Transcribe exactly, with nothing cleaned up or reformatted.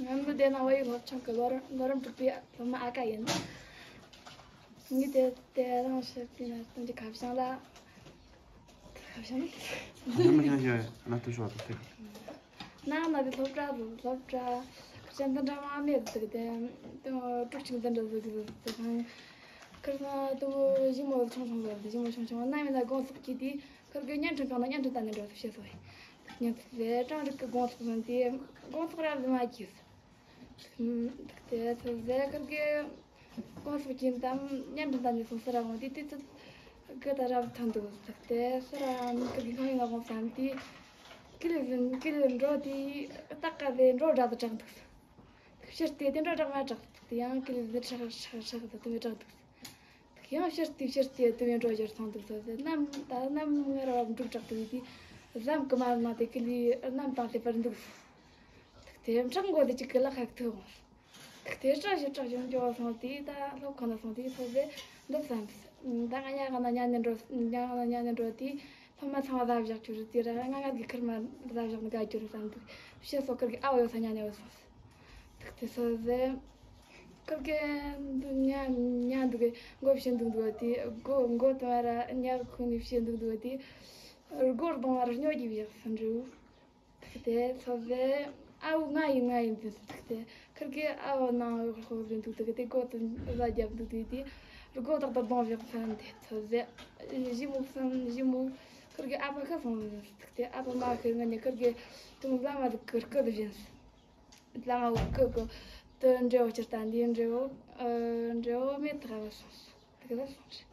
ང་ནི་དེ་ནང་བོད་ཡིག་སློབ་ཆུང་གི་ལོ་རིམ་ལོ་རིམ་དྲུག་པའི་སློབ་མ་ཨ་ཀ་ཡིན། ངས་དེ་དེ་རིང་བཤད་པའི་གནད་དོན་གྱི་ཁ་བྱང་ལ། ཁ་བྱང་། ཁ་བྱང་ཡོད་ན་དུ་ཤོག་ཏུ་ཐེག་ནང་ན་དེ་སློབ་གྲྭ་དུ་སློབ་གྲྭ་ཁ་བྱང་འདི་འདྲ་མ་མེད་དུ་དེ་དུ་དྲུག་ཅིག་འདི་འདྲ་ཟིག་གི་དུ་ཁང་། ཁིར་ན་དུ་ཞི་མོ་ཆུང་ཆུང་ཟིག་དུ་ཞི་མོ་ཆུང་ཆུང་ན་མིན་ན་དགོང་ཚོགས་ཀྱི་དུས་ཁིར་གི་བརྙན་འཕྲིན་ཁང་ན་བརྙན་འཕྲིན་ལྟ་ནས་འགྲོ་ཐུབ་བྱེད་སོ་ཡིན། ཉིན་དེ་གྲང་རིག་གི་དགོང་ཚོགས་ཟིན་དུས་དགོང་ཚོགས་རབ་ཟིན་མ་གྱིས། དེ་ཚོ་ཟེར་ཁིར་གི་དགོང་ཚོགས་ཀྱི་དམ་བརྙན་འཕྲིན་ལྟ་ནས་སོང་སི་ར་འོང་དུས་དུས་ཚོད་གི་ད་རབ་ཐོན་འདུག་ཟེར་ཏེ་སི་ར་ཁིར་གི་ཁང་ཡིན་ན་དགོང་བསམ་དུས་ཀི་ལི་ཟིན་ཀི་ལི་འགྲོ་དུས་སྟག་ཀ་ཟེ་འགྲོ་འདྲ་དུ་གྲགས་འདུག་ཕྱིར་དེ་དེ་འདྲ་གྲགས་མ་གྲགས་དེ་ཡང་ཀི་ལི་ཟིན་ཧྲག་ཧྲག་ཧྲག་དུ་དེ་མི་གྲགས་འདུག་ཡང་ཕྱིར་དུས་ཕྱིར་དུས་དུ་ཡང་འགྲོ་རྒྱུར་སོང་འདུག་ཟེར་ཏེ་གནམ་ད་གནམ་ངར་བ་འབྲུག་གྲགས་དུ་ཡིན་དུས་ཟམ་གི་མ་ནང་དེ་ཀི་ལི་གནམ་དང་དེ་བར་འདུག་དེ་ཁྲག་མགོ་དེ་གཅིག་གི་ལག་ཁ་ཐུག་འོང་། དེ་སྐྲག་ཞིག་སྐྲག་ཞིག་འགྱོ་སོང་དུས་ད་སློབ་ཁང་ན་སོང་དུས་ཐོབ་པས་འདི་བསམ། ད་ང་ཉལ་ཁང་ན་ཉལ་ནས་འགྲོ་ཉལ་ཁང་ན་ཉལ་ནས་འགྲོ་དུས་སློབ་མ་ཚང་མ་བཟའ་བཞག་རྒྱུ་རེད། དེ་ར་ང་ང་གི་ཁིར་མ་བཟའ་བཞག་ནས་དགའ་རྒྱུ་རེད་བསམ་འདུག་ཕྱི་སོ་ཁིར་གི་ཨ་བ་ཡོད་ས་ཉལ་ནས་བུད་སོང་། དེ་ཐོབ་པས་ཁིར་གི་འདི་ཉལ་ཉལ་འདུག་གི་མགོ་བྱིན་འདུག་འདུག་དེ་མགོ་མགོ་དུ་མ་ར་ཉལ་ཁུག་ནས་བྱིན་འདུག་འདུག་དེ་སྒོར་གདོང་བ་ར་སྨྱོ་གི་བཞག་སོང་འདྲ། དེ་ཚོ་ཟེར། ཨ་བུ་ང་ཡིན་ང་ཡིན་དུས་དེ་ཁིར་གི་ཨ་བུ་ནང་ཧོབ་རིན་འདུག་དེ་གི་དེ་གོ་དུ་བཟའ་རྒྱབ་འདུག་དེ་དེ་སྒོ་ཏག་ཏག་གདོང་བཞག་ཚན་དེ་ཚོ་ཟེར། ཞི་མོ་བསམ་ཞི་མོ་ཁིར་གི་ཨ་ཕ་ཁ་སོང་ཟེར་དེ་ཨ་ཕ་མ་ཁིར་ང་ནི་ཁིར་གི་དུང་བླ་མ་དུ་ཁིར་ཁིར་དུ་བཞིན། བླ་མ་བུ་ཁིར་གི་དུ་འབྲས་བུ་ཆེར་ལྟ་འདི་འབྲས་བུ་འབྲས་བུ་མེད་ཐག་བ་སོང་དེ་གི་ལ་སོང་ཆེ།